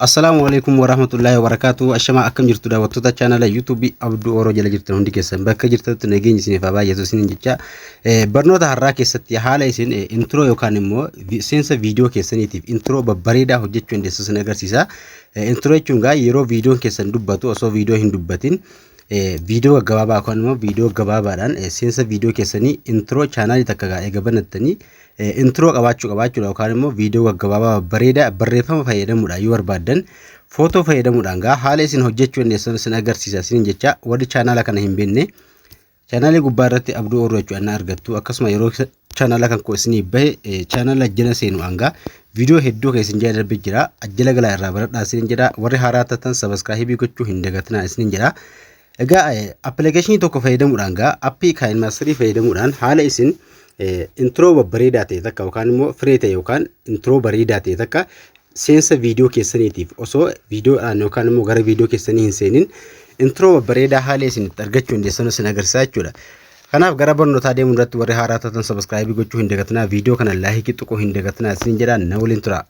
Assalaamu alaikum warahmatullaahi wabarakaatu. Ashamaa, akkam jirtu daawwattoota chaanala YouTube Abduu Oroo jala jirtan hundi keessan? Bakka jirtanitti nageenyi isiniif haa baay'atu isiniin jecha, barnoota har'aa keessatti haala isin intro yookaan immoo seensa viidiyoo keessaniitiif intro babbareedaa hojjechuu dandeessu isin agarsiisa. Intro jechuun gaa yeroo viidiyoon keessan dubbatu osoo viidiyoo hin dubbatin viidiyoo gaggabaabaa yookaan immoo viidiyoo gabaabaadhaan seensa viidiyoo keessanii intro chaanaalii takka gaa eega banattanii intro qabaachuu qabaachuudha yookaan immoo viidiyoo gaggabaabaa babbareedaa barreeffama fayyadamuudhaan, yoo barbaaddan footoo fayyadamuudhaan gaa haala isin hojjechuu dandeessan isin agarsiisa isiniin jecha. Warri chaanaala kana hin beekne chaanaalii gubbaa irratti Abduu Oroo jechuudha na argattu. Akkasuma yeroo chaanaala kan koo isinii bahe chaanaala jala seenu hangaa viidiyoo hedduu keessan jala darbee jira, ajjala galaa irraa baradhaa isiniin jedha. Warri haaraa taatan subscribe gochuu hin dagatinaa isiniin jedha. Egaa appilikeeshinii tokko fayyadamuudhaan gaa appii KineMaster fayyadamuudhaan haala isin intro babbareedaa ta'e takka yookaan immoo firee ta'e yookaan intro bareedaa ta'e takka seensa viidiyoo keessaniitiif osoo viidiyoodhaan yookaan immoo gara viidiyoo keessanii hin seenin intro babbareedaa haala isin itti argachuu dandeessan isin agarsiisa jechuudha. Kanaaf gara barnootaa deemuu irratti warri haaraa taatan subscribe gochuu hin dagatinaa, viidiyoo kana like tuquu hin dagatinaa isin jedha, na waliin tura.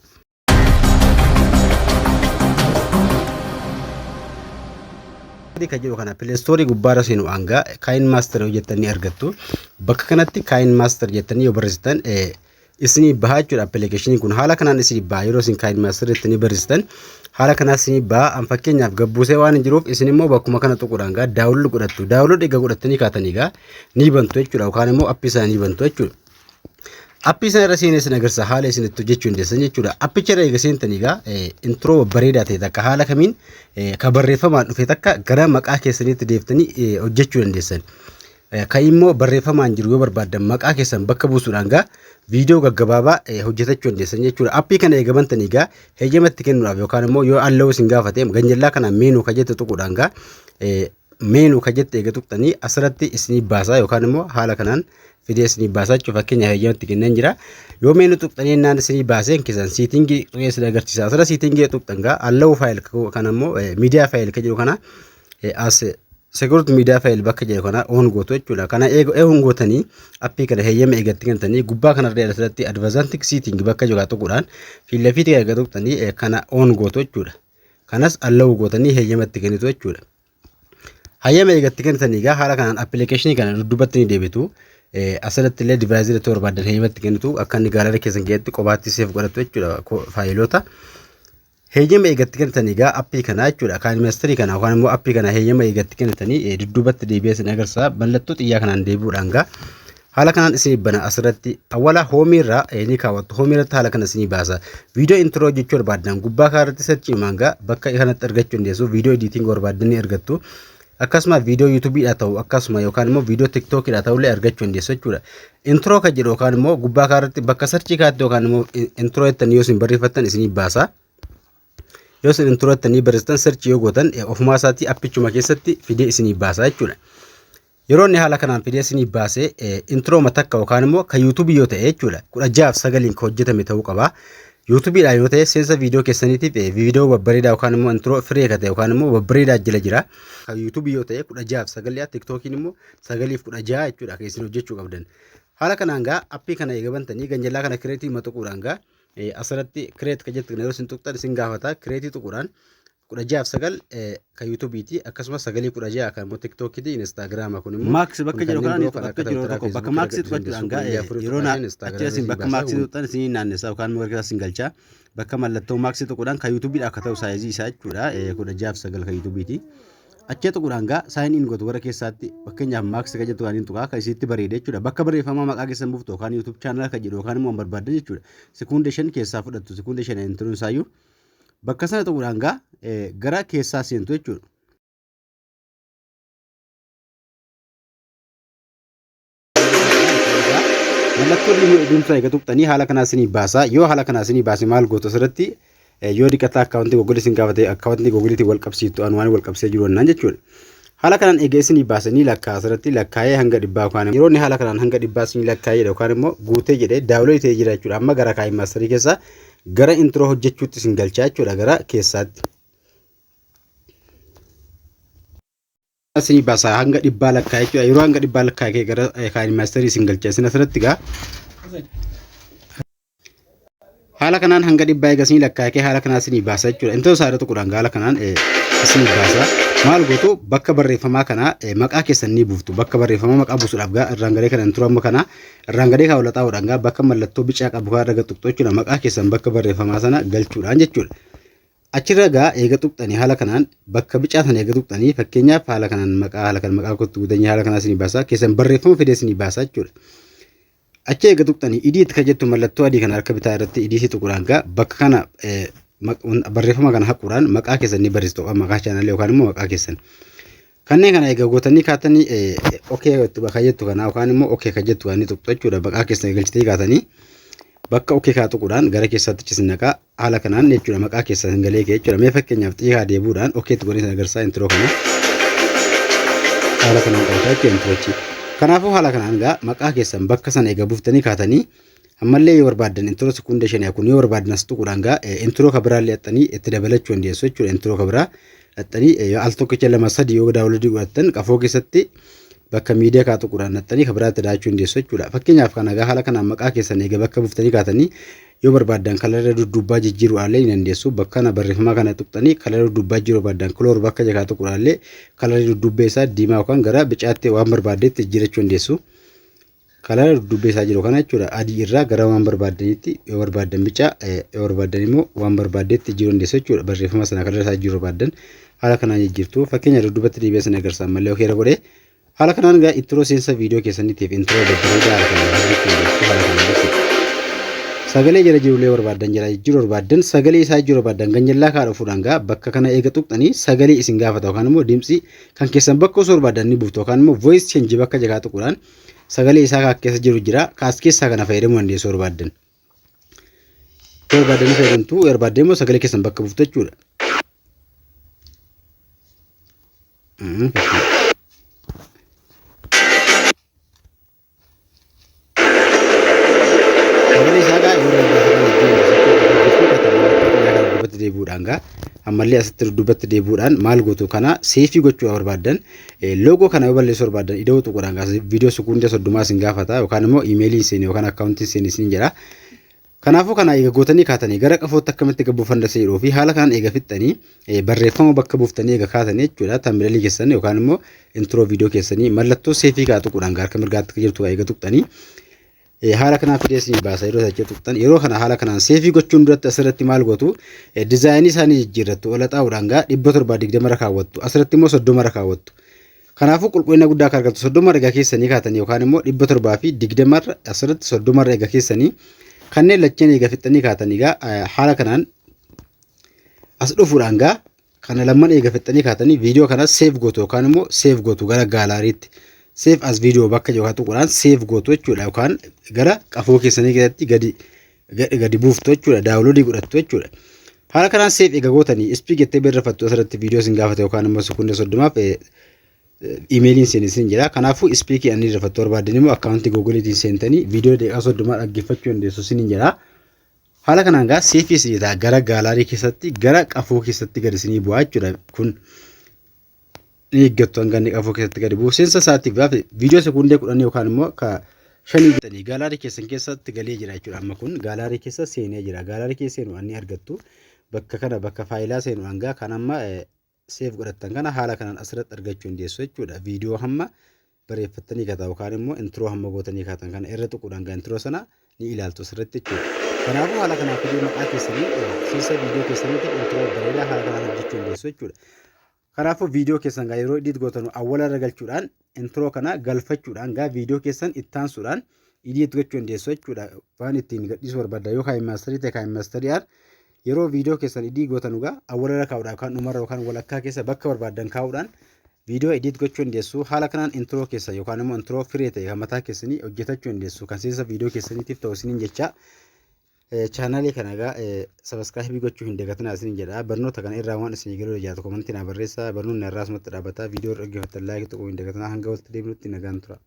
Kan jedhu kana Play Store gubbaarra seenu hanga KineMaster yoo jettan ni argattu. Bakka kanatti KineMaster jettanii yoo barreessitan isinii bahaa jechuudha appilikeeshiniin kun. Haala kanaan isinii baha. Yeroo isin KineMaster jettanii barreessitan haala kanaan isinii baha. An fakkeenyaaf gabbuusee waan hin jiruuf isin immoo bakkuma kana tuquudhaan gaa download godhattu. Download egaa godhattanii kaatanii gaa ni bantu jechuudha yookaan immoo appii sana ni bantu jechuudha. Appii sana irra seenee isin agarsiisa haala isin itti hojjechuu dandeessan jechuudha. Appicha irra eega seentanii egaa intro babbareedaa ta'e takka haala kamiin ka barreeffamaan dhufe takka gara maqaa keessaniitti deeftanii hojjechuu dandeessan. Kan immoo barreeffamaan jiru yoo barbaaddan maqaa keessan bakka buusuudhaan gaa viidiyoo gaggabaabaa hojjetachuu dandeessan jechuudha. Appii kana eega bantanii gaa heeyyama itti kennuudhaaf yookaan immoo yoo allow isin gaafate ganjallaa kana menu ka jettu tuquudhaan gaa menu ka jette eega tuqxanii asirratti isinii baasaa yookaan immoo haala kanaan fidee isinii baasaa jechuudha. Fakkeenyaaf heeyyamatti kenneen jira. Yoo menu tuqxanii naan isinii baasee keessan setting tuqee isin agarsiisa. Asirra setting tuqxan gaa allow file kana immoo media file ka jedhu kana as security media file bakka jedhu kana on gootu jechuudha. Kana eega on gootanii appii kana heeyyama eegatti kennitanii gubbaa kanarra asirratti advanced setting bakka jedhu tuquudhaan fiillafiitii eega tuqxanii kana on gootu jechuudha. Kanas allow gootanii heeyyamatti kennitu jechuudha. Hayyama eegatti kennitanii egaa haala kanaan appilikeeshinii kana dudduubatti ni deebitu. Asirratti illee device irratti barbaadan heeyyamatti kennitu, akka inni gallery keessan keessatti qobaatti save godhatu jechuudha faayiloota. Heeyyama eegatti kennitanii egaa appii kana jechuudha. KineMaster kana yookaan immoo appii kana heeyyama eegatti kennitanii dudduubatti deebi'ee isin agarsiisa. Mallattoo xiyyaa kanaan deebi'uudhaan gaa haala kanaan isin bana. Asirratti awwala home irraa ni kaawwattu. Home irratti haala kana isinii baasa. Viidiyoo intro hojjechuu barbaadan gubbaa kanarratti search himaan gaa bakka kanatti argachuu dandeessu. Viidiyoo editing barbaadan ni argattu. Akkasuma viidiyoo YouTubeiidha ta'u akkasuma yookaan immoo viidiyoo TikTokiidha ta'ullee argachuu dandeessu jechuudha. Intro kan jedhu yookaan immoo gubbaa kanarratti bakka search kaatti yookaan immoo intro jettanii yoo isin barreeffattan isinii baasa. Yoo isin intro jettanii barreessitan search yoo gootan ofumaa isaatii appichuma keessatti fidee isinii baasa jechuudha. Yeroo inni haala kanaan fidee isinii baasee intro takka yookaan immoo kan YouTube yoo ta'e jechuudha, 16:9n kan hojjetame ta'uu qaba. YouTubeiidhaan yoo ta'e seensa viidiyoo keessaniitiif viidiyoo babbareedaa yookaan immoo intro firee kan ta'e yookaan immoo babbareedaa jala jira. Kan YouTube yoo ta'e 16:9, TikTokiin immoo 9:16 jechuudha kan isin hojjechuu qabdan. Haala kanaan gaa appii kana eega bantanii ganjallaa kana create tuquudhaan gaa asirratti create kan jettu yeroo isin tuqxan isin gaafata. Create tuquudhaan 16:9 kan YouTubeiiti, akkasumas 9:16 kan immoo TikTokiiti, Instagrama kun immoo Max bakka jedhu kana ni tuqattu yeroo tokko bakka max tuqachuudhaan gaa yeroo achi isin bakka max tuqxan isin naannessa yookaan immoo gara isin galcha. Bakka mallattoo max tuquudhaan kan YouTubeiidha akka ta'u size isaa jechuudha, 16:9 kan YouTubeiiti. Achee tuquudhaan gaa sign in gootu gara keessaatti. Fakkeenyaaf max kan jettu kan inni tuqaa akka isitti bareede jechuudha. Bakka barreeffamaa maqaa keessan buuftu yookaan YouTube channel kan jedhu yookaan immoo barbaadan jechuudha. Sekuundee 5 keessaa fudhattu, sekuundee 5 intiruun isaayyuu. Bakka sana tuquudhaan gaa gara keessaa seentu jechuudha. Mallattoo diimtuu eega tuqxanii haala kanaa isinii baasa. Yoo haala kanaa isinii baase maal gootu? Asirratti yoo dhiqataa akkaawuntii Google isin gaafate akkaawuntii Googleiitiin wal qabsiiftu, an waan wal qabsiisee jiru wannaan jechuudha. Haala kanaan eega isinii baasanii lakkaa asirratti lakkaa'ee hanga 100 yookaan yeroo inni haala kanaan hanga 100 isinii lakkaa'ee yookaan immoo guutee jedhee download ta'ee jira jechuudha. Amma gara KineMaster keessaa gara intro hojjechuutti isin galchaa jechuudha gara keessaatti. Isinii baasaa hanga 100 lakkaa'ee jechuudha. Yeroo hanga 100 lakkaa'ee gara KineMaster isin galcha. Isin asirratti gaa Haala kanaan hanga 100 eega isinii lakkaa'ee haala kanaan isinii baasa jechuudha. Intro isaa irra tuquudhaan haala kanaan isinii baasa. Maal gootu? Bakka barreeffamaa kana maqaa keessan ni buuftu. Bakka barreeffamaa maqaa buusuudhaaf gaa irraan gadee kana intro amma kana irraan gadee kaa'u laxaa'uudhaan gaa bakka mallattoo bicaa qabu kaa irra tuqxu jechuudha. Maqaa keessan bakka barreeffamaa sana galchuudhaan jechuudha. Achirra gaa eega tuqxanii, haala kanaan bakka bicaa sana eega tuqxanii, fakkeenyaaf haala kanaan maqaa, haala kana maqaa kottu guutanii, haala kanaa isinii baasa, keessan barreeffama fidee isinii baasa jechuudha. Achi eega tuqxanii edit kan jettu mallattoo adii kana harka bitaa irratti edit tuquudhaan gaa bakka kana barreeffama kana haquudhaan maqaa keessan ni barreessitu, maqaa chaanalii yookaan immoo maqaa keessan. Kanneen kana eega gootanii kaatanii, okay kan jettu kana yookaan immoo okay kan jettu kana ni tuqxu jechuudha. Maqaa keessan galchitanii kaatanii bakka okay kaa tuquudhaan gara keessaatti isin naqaa haala kanaan jechuudha, maqaa keessan galee kee jechuudha. Mee fakkeenyaaf xiikaa deebuudhaan okay itti godhee agarsiisaa, intro kana haala kanaan qabataa jechuudha introchi. Kanaafuu haala kanaan gaa maqaa keessan bakka sana eega buuftanii kaatanii, ammallee yoo barbaaddan intro sekundee 5 kun yoo barbaaddan as tuquudhaan gaa intro ka biraallee haxxanii itti dabalachuu dandeessu jechuudha. Intro ka biraa haxxanii al tokkicha lama sadi yoo download godhattan, qafoo keessatti bakka miidiyaa kaa tuquudhaan haxxanii ka biraatti daachuu dandeessu jechuudha. Fakkeenyaaf kana gaa haala kanaan maqaa keessan eega bakka buuftanii kaatanii, yoo barbaaddan color dudduubbaa jijjiiruudhaallee ni dandeessu. Bakka kana barreeffamaa kana tuqxanii color dudduubbaa jijjiiruu barbaaddan, color bakka jakaa tuquudhaallee color dudduubbee isaa diimaa yookaan gara bicaatti waan barbaaddetti jijjiirachuu dandeessu. Color dudduubbee isaa jiru kana jechuudha, adii irraa gara waan barbaaddanitti, yoo barbaaddan bicaa, yoo barbaaddan immoo waan barbaaddetti jijjiiruu dandeessu jechuudha. Barreeffama sana color isaa jijjiiruu barbaaddan haala kanaan jijjiirtu. Fakkeenya dudduubatti deebi'ee sana agarsiisa malee okay godhee haala kanaan egaa intro seensa viidiyoo keessaniitiif intro babbareedaa haala kanaan hojjechuu dandeessu haala kanaan jechuudha. Sagalee jala jirullee barbaaddan jala jijjiiruu barbaaddan, sagalee isaa jijjiiruu barbaaddan, ganjallaa kaa dhufuudhaan gaa bakka kana eega tuqxanii sagalee isin gaafata yookaan immoo dimtsii kan keessan bakka osoo barbaaddan ni buuftu, yookaan immoo voice change bakka jakaa tuquudhaan sagalee isaa kaa keessa jiru jira, kaas keessaa kana fayyadamuu dandeessu barbaaddan. Yoo barbaaddan ni fayyadamtu, yoo barbaaddan immoo sagalee keessan bakka buuftu jechuudha. Sagalee isaa gaa yoo dubbatti deebi'uudhaan gaa ammallee asitti dubbatti deebi'uudhaan maal gootu? Kana save gochuu barbaaddan, logo kana yoo balleessuu barbaaddan, ida'uu tuquudhaan gaa viidiyoo sekundii 30 isin gaafata yookaan immoo iimeeliin seeni yookaan akkaawuntiin seeni isin jedha. Kanaafuu kana eega gootanii kaatanii, gara qafootti akkamitti gabbuufan jedhuu fi haala kanaan eega fixxanii, barreeffama bakka buuftanii eega kaatanii jechuudha, thumbnail keessan yookaan immoo intro viidiyoo keessanii mallattoo save kaa tuquudhaan harka mirgaatti jirtu eega tuqxanii, haala kanaan fidee isinii baasa. Yeroo isa tuqxan, yeroo kana haala kanaan save gochuun duratti asirratti maal gootu? Design isaanii jijjiirrattu. Ola xaa'uudhaan gaa 720 kaawwattu, asirratti immoo 30 kaawwattu. Kanaafuu qulqullina guddaa akka argattu 30 erga keessanii kaatanii yookaan immoo 720 asirratti 30 erga keessanii, kanneen lacheen eega fixxanii kaatanii gaa haala kanaan as dhufuudhaan gaa kana lamman eega fixxanii kaatanii, viidiyoo kana save gootu yookaan immoo save gootu gara galleryitti, save as video bakka yookaan tuquudhaan save gootu jechuudha, yookaan gara qafoo keessanii keessatti gadi buuftu jechuudha, download godhattu jechuudha. Haala kanaan save eega gootanii, skip jettee birrafattu, asirratti viidiyoo isin gaafate yookaan immoo sekundii 30f iimeeliin seen isin jira. Kanaafuu skip ani irrafattu barbaaddan immoo akkaawuntii Googleiitiin seentanii viidiyoo daqiiqaa 30 dhaggeeffachuu dandeessu isin jira. Haala kanaan gaa save isinii ta'a, gara gallery keessatti, gara qafoo keessatti gadi isinii bu'aa jechuudha. Kun ni eeggattu hanga inni qafoo keessatti gadi bu'u. Seensa isaatiif gaafa viidiyoo sekundee 10 yookaan immoo ka 5 bitanii gallery keessan keessatti galee jira jechuudha. Amma kun gallery keessa seenee jira. Gallery keessa seenu inni argattu bakka kana, bakka faayilaa seenu hangaa kan amma save godhattan kana haala kanaan asirratti argachuu dandeessu jechuudha. Viidiyoo hamma bareeffattanii kataa yookaan immoo intro hamma gootanii kaatan kana irra tuquudhaan gaa intro sana ni ilaaltu asirratti jechuudha. Kanaafuu haala kanaan fidee maqaa keessanii seensa viidiyoo keessaniitiif intro bareedaa haala kanaan hojjechuu dandeessu jechuudha. Kanaafuu viidiyoo keessan gaa yeroo edit gootanu awwala irra galchuudhaan intro kana galfachuudhaan gaa viidiyoo keessan ittaansuudhaan edit gochuu dandeessu jechuudha. Waan ittiin gadhiisuu barbaadda yoo KineMaster ta'e, KineMasteriidhaan yeroo viidiyoo keessan edit gootanu gaa awwala irra kaa'uudhaan yookaan dhumarra yookaan walakkaa keessa bakka barbaaddan kaa'uudhaan viidiyoo edit gochuu dandeessu. Haala kanaan intro keessa yookaan immoo intro firee ta'e kan mataa keessanii hojjetachuu dandeessu. Kan seensa viidiyoo keessaniitiif ta'u isiniin jecha, chaanaalii kana egaa subscribe gochuu hin dagatinaa isiniin jedha. Barnoota kana irraa waan isinii galuu jiraatu comment naa barreessaa. Barnoonni irraa asumatti dhaabbata. Viidiyoo dhaggeeffattan like tuquu hin dagatinaa. Hanga walitti deebinutti nagaan tura.